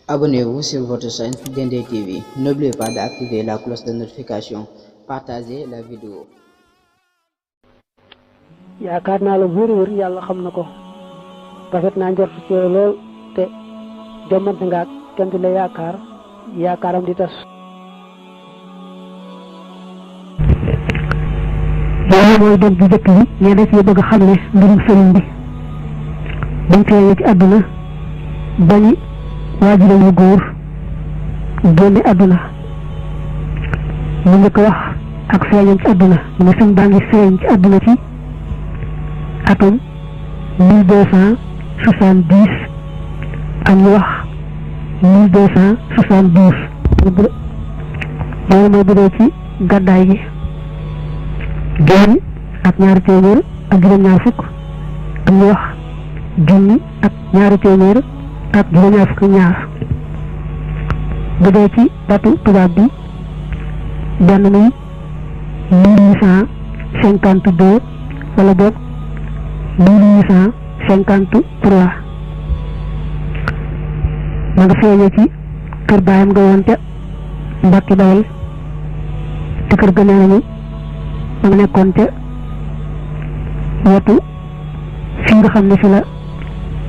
Abonnez-vous sur votre chaîne Dendé TV. N'oubliez pas d'activer la cloche de notification. Partagez la vidéo. yaakaar naa la wër yàlla xam na ko rafet naa njort ci yow lool te jommante nga ak kenn di la yaakaaram di tas. loolu mooy dog bu jëkk bi ñee def bëgg a xamle mbirum sëriñ bi bañ feeñee ci àdduna bañi waajuram yu góor génne àdduna mu njëkk wax ak feeñam ci àdduna mu sëñ baa ngi feeñ ci àdduna ci atum 1270 ak ñu wax 1272 loolu mooy bu dee ci gàddaay gi junni ak ñaari téeméer ak juróom-ñaar fukk ak ñu wax junni ak ñaari téeméer ak juróom-ñaar fukk ñaar bu dee ci datu tubaab bi benn muy 1852 wala boog 1853 ma nga feeñee ci kër baayam nga woon ca Mbàkke Bawol te kër ga nee nañu ma nga nekkoon ca wetu fii nga xam ne fi la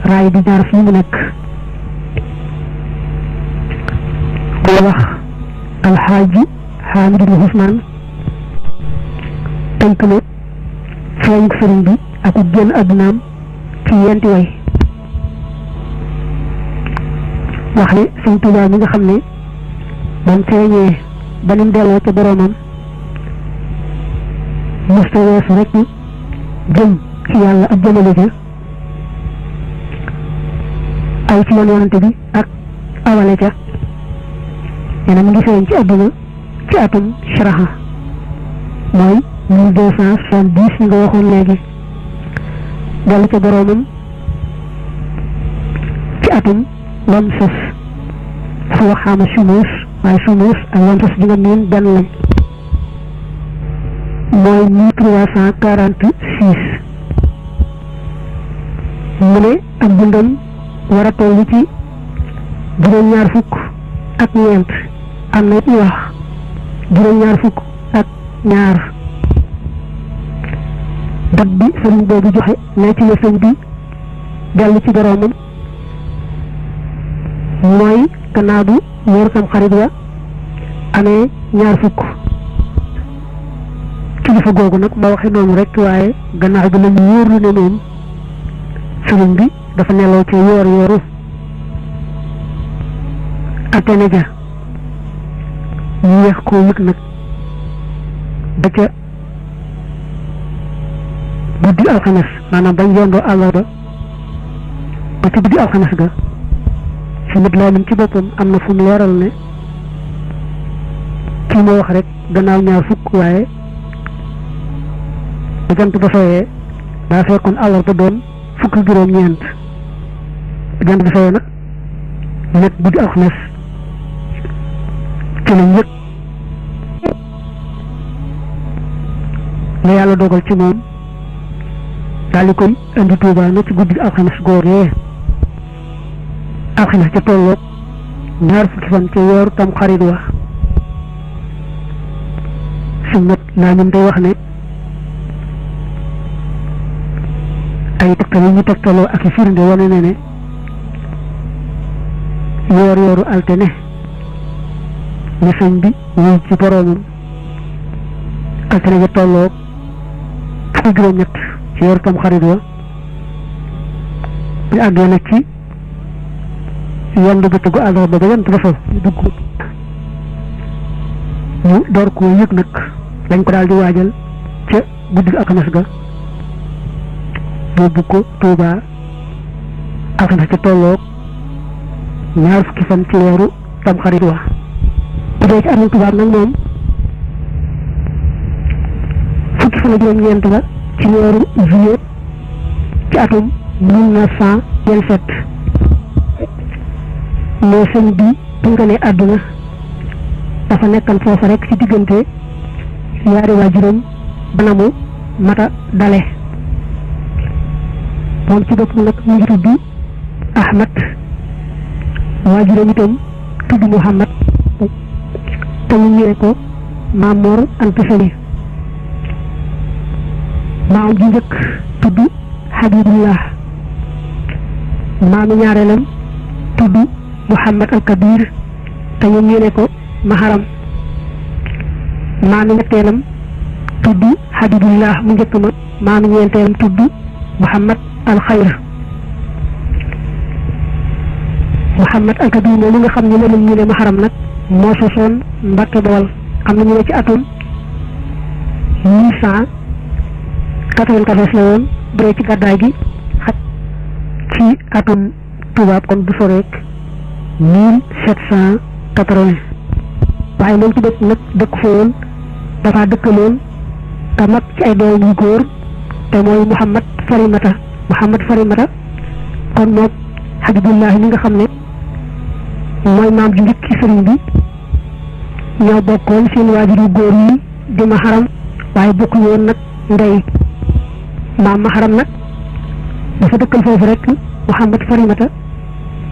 raay di jaar fii mu nekk boo wax alxaaji Xaamid ibn Usmaan tënk na feeñu sëriñ bi ak génn àddunaam ci yenti way wax ne Sëriñ Tuubaa mi nga xam ne bam feeñee ba nim delloo ca boroomam musta weesu rek jëm ci yàlla ak jëmale ca aw ci yoon yonante bi ak awale ca nee mu ngi feeñ ci àdduna ci atum sharaha mooy 1270 ñi nga waxoon léegi dellu ca boroomam ci atum lam sos dafa waxaama sunuus waaye sunuus ak lam sos di nga miin benn lañ mooy 1346 mu ne ak dundam war a toll ci juróom-ñaar fukk ak ñeent am na it ñu wax juróom-ñaar fukk ak ñaar dat bi sëriñ boobu joxe ne ci la sëñ bi dellu ci boroomam mooy gannaaw bu wóor sam xarit wa amee ñaar fukk kilifa googu nag ma waxe noonu rek waaye gannaaw bi lañu wóorlu ne moom sëriñ bi dafa neloo ci yooru altine ja ñu yeex koo yëg nag ba ca guddi alxames maanaam bañ yondoo àllarba ba ca guddi alxames ga si nit laa ci boppam am na fu mu leeral ne kii moo wax rek gannaaw ñaar fukk waaye ba jant ba sooyee daa fekkoon àllarba doon fukk juróom-ñeent ba jant ba sooyee nag nekk guddi alxames ci lañ yëg la yàlla dogal ci moom daal di koy indi Tuuba na ci guddi alxames googee alxames ca tolloog ñaar fukki fan ca weeru tam xarit wa su mat laa ñun day wax ne ay tegtal yi ñu tegtaloo ak i firnde wane ne ne yooru altine ne sëñ bi wuy ci boroomam altine ja tolloog fukki juróom-ñett ci weeru tam xarit wa ñu àggee nag ci yendu bëccëgu àllarba ba yent ba fa dugg ñu door koo yëg nag dañ ko daal di waajal ca guddi alxames ga yóbbu ko Tuuba alxames ca tolloog ñaar fukki fan ci weeru tamxarit wa bu dee ci atum tubaab nag moom fukki fan ak juróom-ñeent la ci weeru juillet ci atum 1927 mais sëñ bi bu nga ne àdduna dafa nekkan foofa rek ci diggante yaari waajuram bana mu mata dale moom ci bopp nag mu ngi tudd Ahmad waajuram itam tudd Muhammad te ñu ñëwee ko Maam Mor Anta Sali maam ji njëkk tudd Habibullah maamu ñaareelam tudd Muhammad al Kabir te ñu ñëwee ko Maharam maamu ñetteelam tudd Habibullah mu njëkk ma maamu ñeenteelam tudd Muhammad al Xayr Muhammad al Kabir moom nga xam ne moom ñu ne Maharam nag moo sosoon Mbàkke Bawal am na ñu ne ci atum 1894 la woon bu dee ci gàddaay gi xat ci atum tubaab kon du soreek 1780 waaye moom ci dëkk nag dëkk fa woon dafa dëkkaloon te mag ci ay doom yu góor te mooy Muhammad Farimata kon moom Habibullah mi nga xam ne mooy maam ju njëkk ci sëriñ bi ñoo bokkoon seen waajur yu góor yi di Maharam waaye bokku woon nag ndey maam Maharam nag dafa dëkkal foofu rek Muhammad Farimata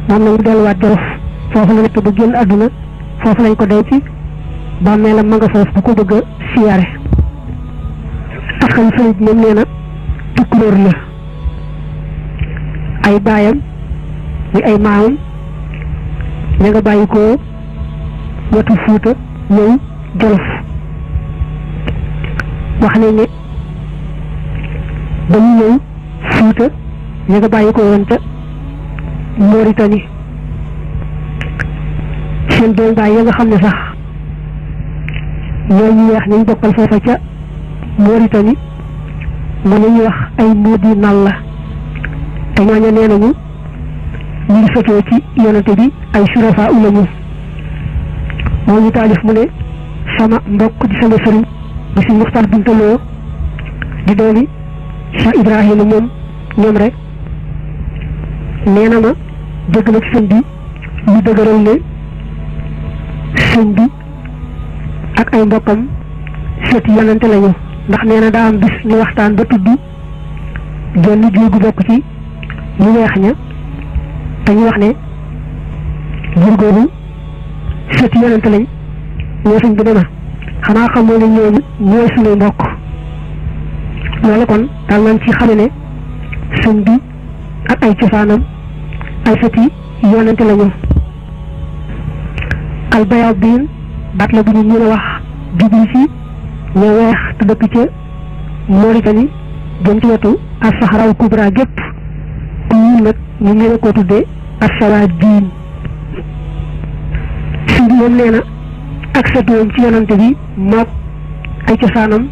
moom nag mu delluwaat Jolof foofu la nekk ba génn àdduna foofu lañ ko denc bàmmeelam ma nga foofu bu ko bëgg a siyaare askan sëriñ bi moom nee na tukkulóor la ay baayam muy ay maamam ña nga bàyyi ko wetu Fuuta ñëw Jolof wax nañ ne ba ñu ñëw Fuuta ña nga bàyyi ko woon ca Mauritanie seen doom baay ya nga xam ne sax ñoo ñu weex ñu bokkal foofa ca Mauritanie mu ne ñu wax ay Moodi Nalla te ñooñu nee nañu ñu ngi sotoo ci yonante bi ay surafa ulamu moo ñu taalif mu ne sama mbokk di sama sëriñ di si Muxtaar Bintaloo di doomi Cheikh Ibrahima ñoom rek nee na ma dégg na ci sëñ bi ñu dëgëral ne sëñ bi ak ay mbokkam seeti yonante lañu ndax nee na daa am bis ñu waxtaan ba tudd genn jur gu bokk ci ñu weex ña te ñu wax ne jur googu seeti yonante lañ ñoo sëñ bi ne ma xanaa xamoo ne ñooñu ñooy suñuy mbokk loolu kon daal nañ ci xame ne sëñ bi ak ay cosaanam ay seeti yonante lañu albayaadiin baat la bu ñu mën a wax jubli ci ñoo weex te dëkk ca Mauritanie jëm ci wetu as-Sahara al-Kubra gépp ku ñuul nag ñu mën a koo tuddee as-Sawaadiin sëñ bi moom nee na ak seetoom ci yonante bi mook ay cosaanam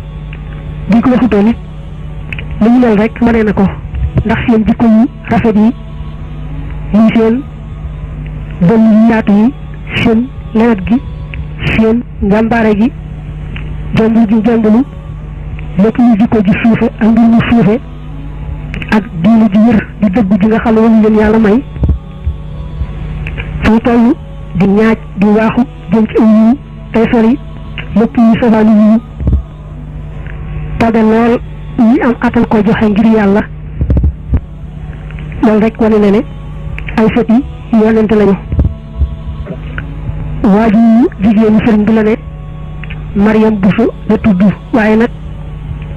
bi ko waxutoon it li ñu mel rek wane na ko ndax seen jikko yu rafet yi muy seen bënn yu yaatu yi seen lewet gi seen njàmbaare gi jàmbur ji jàmbulu lépp lu jikko ji suufe ak mbir mu suufe ak diine ji wér di dëgg ji nga xam ne wañu leen yàlla may fu toll di ñaaj di waaxu jëm ci aw yiw tey sori lépp yu safaani yiw tabe lool ñi am atal ko joxe ngir yàlla loolu rek wane na ne ay sët yi yonente lañu waajur jigéenu sëriñ bi la ne Mariam Bousso la tudd waaye nag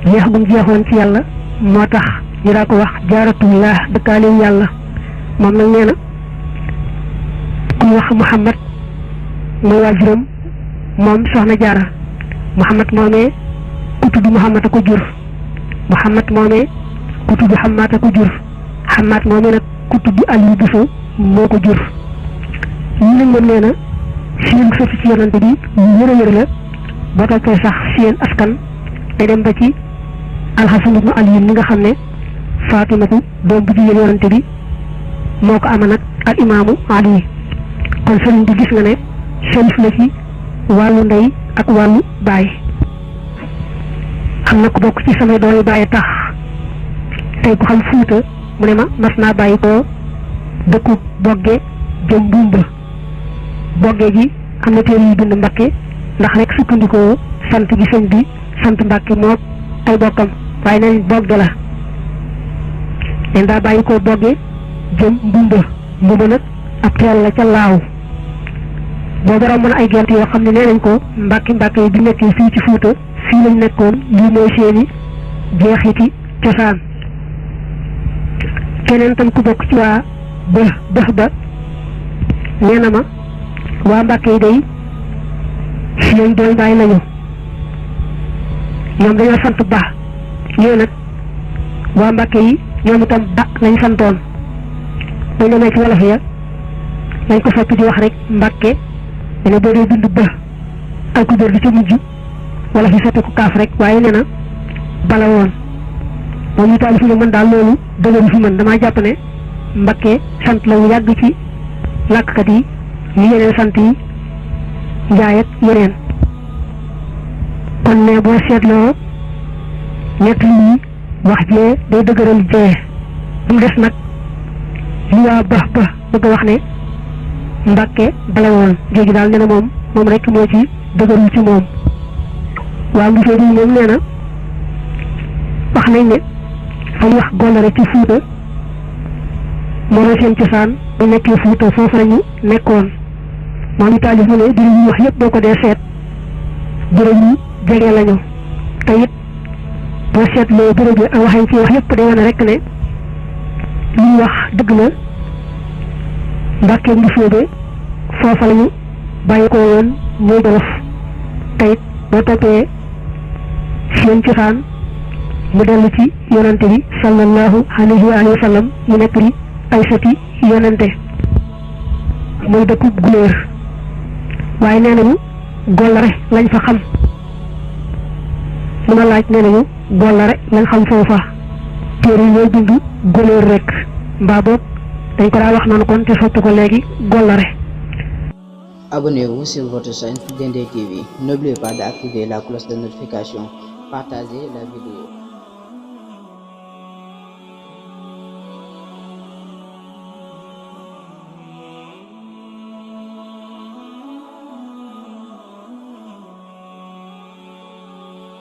jeex bu mu jeexoon ci yàlla moo tax ñu daa ko wax jaaratullah dëkkaalewu yàlla moom nag nee na ku wax Muhammad mooy waajuram moom soxna Jaara Muhammad moomee ku tudd Muhammad a ko jur Muhammad moomee ku tudd Hammaat a ko jur Hammaat moomee nag ku tudd Aliou Bousso moo ko jur ñu nag moom nee na seen sotti ci yonante bi ñu wér a wér la boo toppee sax seen askan day dem ba ci Alxasan ibnu Ali mi nga xam ne Faatimatu doom bu jigéen yonante bi moo ko ama nag al imaamu Ali kon sëriñ bi gis nga ne sharif la ci wàllu ndey ak wàllu baay xam na ko bokk ci samay doomi baay tax tey ku xam Fuuta mu ne ma mas naa bàyyi ko dëkku Bogge jëm Mbumba Bogge gi am na téere yu bind Mbakke ndax rek sukkandikoo sant gi sëñ bi sant Mbakke moo ay bokkam waaye nañ Bogge la leen daa bàyyi ko Bogge jëm Mbumba nag ab teel la ca laaw boobu romb na ay gent yoo xam ne nee nañ ko mbàkki yi bi nekkee fii ci Fuuta fii lañ nekkoon lii mooy seeni jeexiti cosaan keneen tam ku bokk ci waa bëx ba nee na ma waa Mbàkke yi day si lañ doy bàyyi lañu ñoom dañoo sant ba ñëw nag waa Mbàkke yi ñoom itam ba lañ santoon dañ demee ci wolof ya lañ ko soppi di wax rek Mbàkke dana boo dee bind ba ak ku bi ca mujj wala fi soppi ko kaaf rek waaye nee na bala woon moom ñu taal fi ne man daal loolu dëgëru fi man damaa jàpp ne Mbàkke sant la wu yàgg ci làkkat yi ñu yeneen sant yi njaay ak yeneen kon ne boo seetloo ñett lii wax jee day dëgëral jee bu des nag li waa ba bëgg a wax ne Mbàkke bala woon géegi daal nee na moom rek moo ci dëgërul ci moom waa ngi fee moom nee na wax nañ ne fa ñu wax Gollare ci Fuuta moo seen cosaan bu nekkee Fuuta foofu lañu nekkoon moom ñu taalif mu ne bërëb yi wax yëpp boo ko dee seet bërëb yi jege lañu te it boo seetloo bërëb yi ak waxañ ci wax yëpp day wane rek ne li ñu wax dëgg la Mbàkke ngi fóobe foofa lañu bàyyi ko woon muy Jolof te it boo toppee seen cosaan mu dellu ci yonante bi sallallahu alayhi wa sallam ñu nekk di ay sëti yonante muy dëkku Guleer waaye nee nañu Gollare lañ fa xam li ma laaj nee nañu Gollare lañ xam foofa téere yi ñooy bind Guleer rek mbaa boog dañ ko daa wax noonu kon te soppi ko léegi Gollare. Abonnez-vous sur votre chaîne Dendey TV. N'oubliez pas d'activer la cloche de notification. Partagez la vidéo.